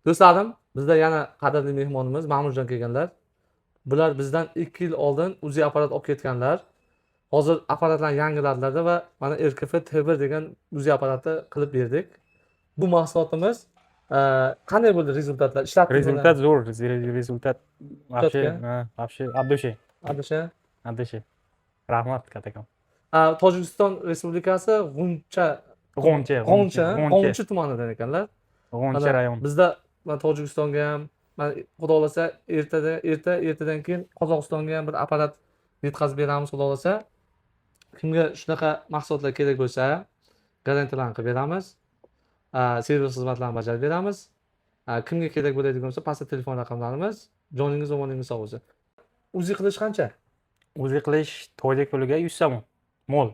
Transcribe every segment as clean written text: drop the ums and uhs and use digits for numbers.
Do'stlarim, bizda yana qadrli mehmonimiz Ma'murjon kelganlar. Bular bizdan 2 yil oldin UZI apparat olib ketganlar. Hozir apparatlarni yangiladilar va mana RKF T1 degan UZI apparati qilib berdik. Bu mahsulotimiz qanday bo'ldi результат lar? Ishlatdingmi? Результат zo'r, результат вообще, Четко? Ha, вообще от души, Adasha. От души. Rahmat kattakon. Tojikiston Respublikasi G'uncha G'o'ncha, G'o'ncha, G'o'ncha, G'o'nchi tumanidan ekanlar. G'o'ncha Mana rayon. Bizda mana Tojikistonga ham, mana xudo xohlasa ertada erta ertadan keyin Qozog'istonga ham bir apparat yetkazib beramiz, xudo xohlasa. Kimga shunaqa mahsulotlar kerak bo'lsa, garantiyalarni qilib beramiz. Servis xizmatlarini bajarib beramiz. Kimga kerak bo'ladigan bo'lsa, pastda telefon raqamlarimiz. Joningiz va molingiz sog' bo'lsin. UZI qilish qancha? UZI qilish tojik puliga 100 somon. Mol.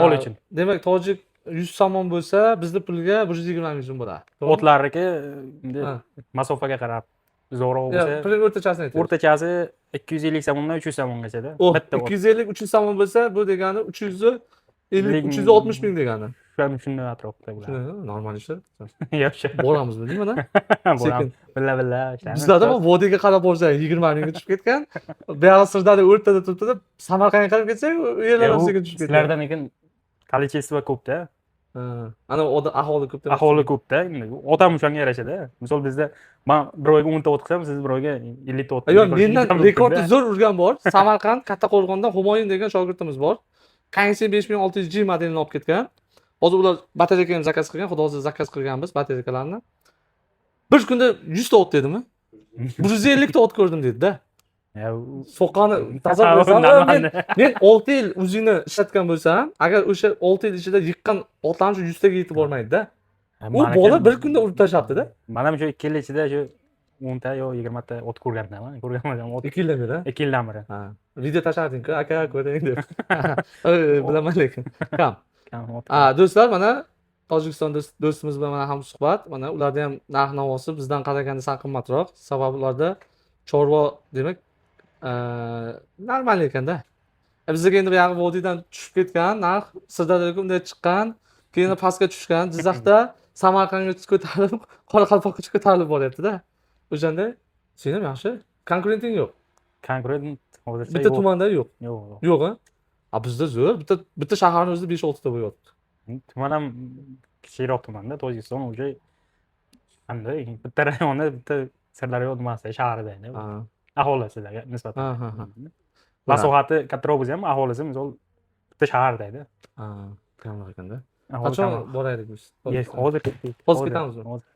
Mol uchun. Demak, tojik 100 somon bo'lsa, bizni pulga 120 ming so'm bo'ladi. To'g'rimi? Otlarniki endi masofaga qarab uzoqroq bo'lsa, Yo'q, pulning o'rtachasini ayting. O'rtachasi 250 somondan 300 somongacha-da. Oh, Bitta ot. 250 300 somon bo'lsa, bu degani 350 360 ming degani. Shuni shunday atrofda bo'ladi. Shuni normal ishlar. Yaxshi. Boramizmi deyman, Boramiz. Sekin. Billa billa ishlaymiz. Bizlarda bu vodiyga qarab borsang 20 mingga tushib ketgan. Buyog'i Sirdaryo o'rtada turibdi-da, Samarqandga qarab ketsak, u yerlar ham sekin tushib ketgan. Sizlardan lekin количество ko'pda. Ha, ana aholi ko'p demoqchi. Aholi ko'pda. Endi odam o'shanga yarashada. Misol, bizda man bir oyga 10 ta ot qilsam, siz bir oyga 50 ta ot Yo'q, qilishingiz mendan ham mumkin-da. Rekordni zo'r urgan bor. Samarqand Kattaqo'rg'ondan Humoyun degan shogirdimiz bor. Kangxi 5600 G modelini olib ketgan. Hozir ular батарейка ham заказ qilgan, xudo xohlasa заказ qilganmiz батарейка larni. Bir kunda 100 ta ot dedimi? 150 ta ot ko'rdim dedi-da. Ya, So'qqani tasavvur Ha, qilsam, нормально. Men 6 yil UZIni ishlatgan bo'lsam, agar o'sha 6 yil ichida yiqqan otlarni shu 100 taga yetib bormaydi-da. U bola bir kunda urib tashlabdi-da. Man ham shu 2 yil ichida shu 10 ta yo 20 ta ot ko'rganman. Ko'rganman ot. 2 yildan beri. 2 yildan beri. Ha. Video tashlading-ku, aka, ko'ring deb. Bilaman lekin. Kam. Kam ot. Ha, do'stlar, mana Tojikiston do'stimiz bilan mana ham suhbat. Mana ularda ham narx navosi bizdan qaraganda sal qimmatroq. Sababi ularda chorva demak, normal ekanda. Bizga endi buyog'i vodiydan tushib ketgan narx, Sirdaryoga unday chiqqan, keyin pastga tushgan, Jizzaxda Samarqandga ko'tarilib, Qoraqalpoqqa ko'tarilib boryapti-da. O'shanda sen ham yaxshi. Конкурент ing yo'q. Конкурент hozircha Bitta yo'q. tumanda yo'q. Yo'q, yo'q. Yo'q, a? A bizda zo'r. Bitta shaharning o'zida 5-6 ta bo'lyapti. Tuman ham kichikroq tumanda, Tojikiston уже qanday bitta rayonda, bitta Sirdaryo nimasi shahrida endi. Aholisiga nisbatan. Ha, ha, ha. Masohati kattaroq bo'lsa ham, aholisi misol bitta shaharda edi. Ha, kamroq ekanda. Aholi Qachon kamroq. boraylik biz? Yes, hozir ketdik. Hozir ketamizmi? Hozir.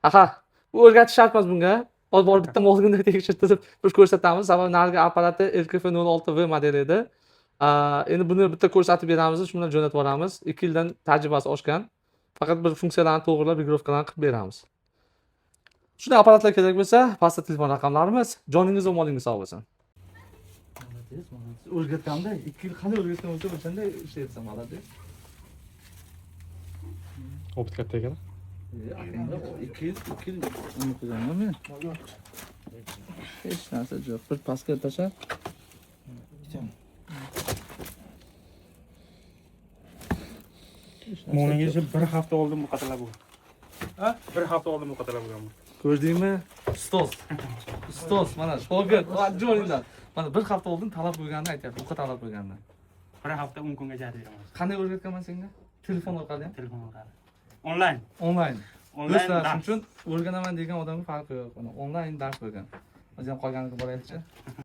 Aha, bu o'rgatish shart emas bunga. Hozir borib bitta molgunda tekshirtirib bir ko'rsatamiz. Sababi narigi apparati RKF 06 V modeli edi. Endi buni bitta ko'rsatib beramiz, shu bilan jo'natib yuboramiz. 2 yildan tajribasi oshgan. Faqat bir funksiyalarni to'g'rilab, регулировка larni qilib beramiz. Shunday apparatlar kerak bo'lsa, pastda telefon raqamlarimiz. Joningiz va molingiz sog' bo'lsin. Молодец, молодец. O'rgatganda 2 yil qanday o'rgatgan bo'lsa, o'shanday ishlayapsan, молодец. Опыт katta ekan. 2 yil, 2 yil uni qilganman men. Hech narsa yo'q. Bir pastga tashlab. Hech narsa Molingiz yo'q. bir hafta oldin bu qatalab bo'lgan. Ha? Bir hafta oldin bu qatalab bo'lgan. Ko'rdingmi? Ustoz. Ustoz mana shogird. Jo'ninglar. Mana bir hafta oldin talab qo'yganini aytyapti. Buqa talab qo'yganini. Bir hafta 10 kungacha beraman. Qanday o'rgatganman senga? Telefon orqali ham? Telefon orqali. Onlayn. Onlayn. Onlayn Do'stlar, dars. shuning uchun o'rganaman degan odamga farqi yo'q. Mana onlayn dars bo'lgan. O'zi ham qolganiga boraylikchi.